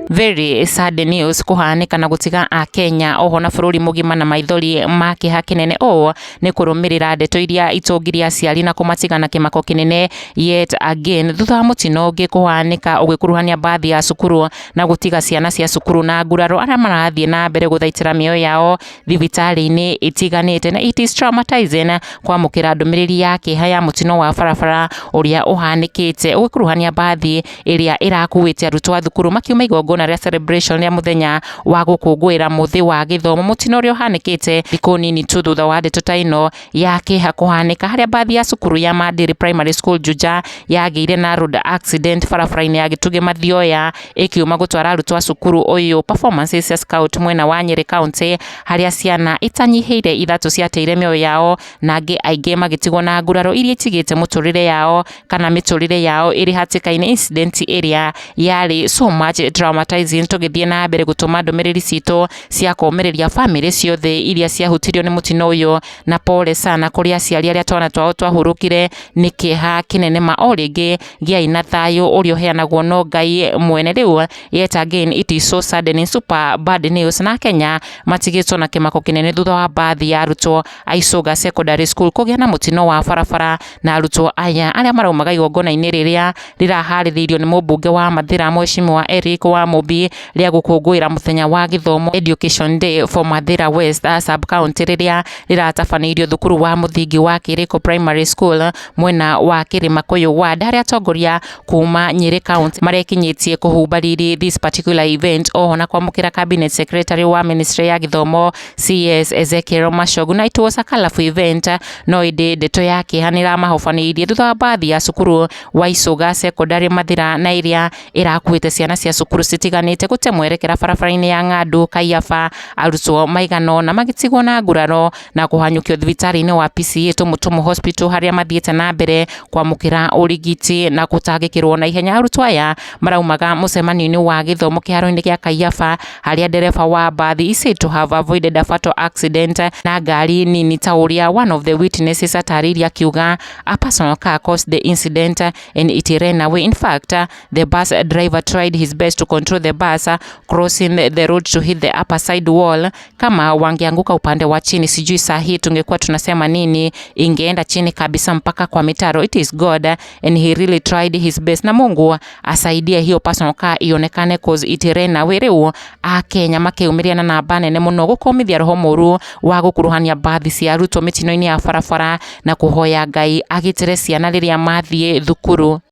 Very sad news kũhanĩka na gũtiga akenya oho na bũrũri mũgima na maithori ma kĩeha kĩnene. Ũũ nĩ kũrũmĩrĩra ndeto iria itongirie aciari na kũmatiga na kĩmako kĩnene yet again thutha wa mũtino ũngĩ kũhanĩka ũgĩkuruhania mbathi ya cukuru na gũtiga ciana cia cukuru na nguraro arĩa marathiĩ na mbere gũthaitĩra mĩoyo yao thibitarĩ-inĩ itiganĩte. Na it is traumatizing kwamũkĩra ndũmĩrĩri ya kĩeha ya mũtino wa barabara ũrĩa ũhanĩkĩte ũgĩkuruhania mbathi ĩrĩa ĩrakuĩte arutwo a thukuru makiuma igongona rĩa celebration rĩa mũthenya wa gũkũngũĩra mũthĩ wa gĩthomo. Mũtino ũrĩa ũhanĩkĩte thikũ nini tu thutha wa ndeto ta ĩno ya kĩeha kũhanĩka, harĩa mbathi ya cukuru ya Mandiri Primary School Juja yagĩire na road accident barabara-inĩ ya Gĩtugĩ Mathioya ĩkiuma gũtwara arutwo a cukuru ũyũ performances cia scout mwena wa Nyĩrĩ County, harĩa ciana itanyihĩire 3 ciateire mĩoyo yao na angĩ aingĩ magĩtigwo na nguraro iria itigĩte mũtũrĩre yao kana mĩtũrĩre yao ĩrĩ hatĩka-inĩ. Incident ĩrĩa yarĩ so much traumatizing, tũgĩthiĩ na mbere gũtũma ndũmĩrĩri citũ cia kũũmĩrĩria bamĩrĩ ciothe iria ciahutirio nĩ mũtino ũyũ, na pole sana kũrĩ aciari arĩa twana twao twahurũkire nĩ kĩeha kĩnene ma. O rĩngĩ gĩai na thayũ ũrĩa ũheanagwo no Ngai mwene. Rĩu yet again it is so saddening, super bad news, na Kenya matigĩtwo na kĩmako kĩnene thutha wa mbathi ya arutwo a Isoga Secondary School kũgĩa na mũtino wa barabara, na arutwo aya arĩa maraumaga igongona-inĩ rĩrĩa rĩraharĩrĩirio nĩ mũmbunge wa Mathĩra Mheshimiwa Eric wa Mũmbi rĩa gũkũngũĩra mũthenya wa gĩthomo, Education Day for Mathĩra West sub county, rĩrĩa rĩratabanĩirio thukuru wa mũthingi wa Kĩrĩko Primary School mwena wa Kĩrĩma Ward, harĩa atongoria kuma Nyĩrĩ County marekinyĩtie kũhumba riri this particular event, oho na kwamũkĩra cabinet secretary wa ministry ya gĩthomo CS Ezekiel Machogu. Na it was a colorful event, no ĩndĩ ndeto ya kĩeha nĩramahobanĩirie thutha wa mbathi ya cukuru wa Isoga Secondary Mathĩra na ĩrĩa ĩrakuĩte ciana cia cukuru citiganĩte gũte mwerekera barabara-inĩ ya Ng'andu Kaiyaba, arutwo maigana ũna magĩtigwo na nguraro na kũhanyũkio thibitarĩ-inĩ wa PCEA Tumutumu Hospital, harĩa mathiĩte na mbere kwamũkĩra ũrigiti na gũtangĩkĩrwo na ihenya. Arutwo aya maraumaga mũcemanio-inĩ wa gĩthomo kĩharo-inĩ gĩa Kaiyaba, harĩa ndereba wa mbathi is said to have avoided a fatal accident na ngari nini, ta ũrĩa one of the witnesses atarĩirie akiuga a personal car caused the incident and it ran away. In fact, the bus driver tried his best to control the bus crossing the road to hit the upper side wall. Kama wangeanguka upande wa chini, sijui saa hii tungekuwa tunasema nini, ingeenda chini kabisa mpaka kwa mitaro. It is God and he really tried his best, na Mungu asaidie hiyo personal car ionekane cause it ran away. Rĩu akenya makĩumĩria na namba nene mũno gũkũmithia roho mũru wa gũkuruhania mbathi cia arutwo mĩtino-inĩ ya barabara na kũhoya Ngai agitĩre ciana rĩrĩa mathiĩ thukuru.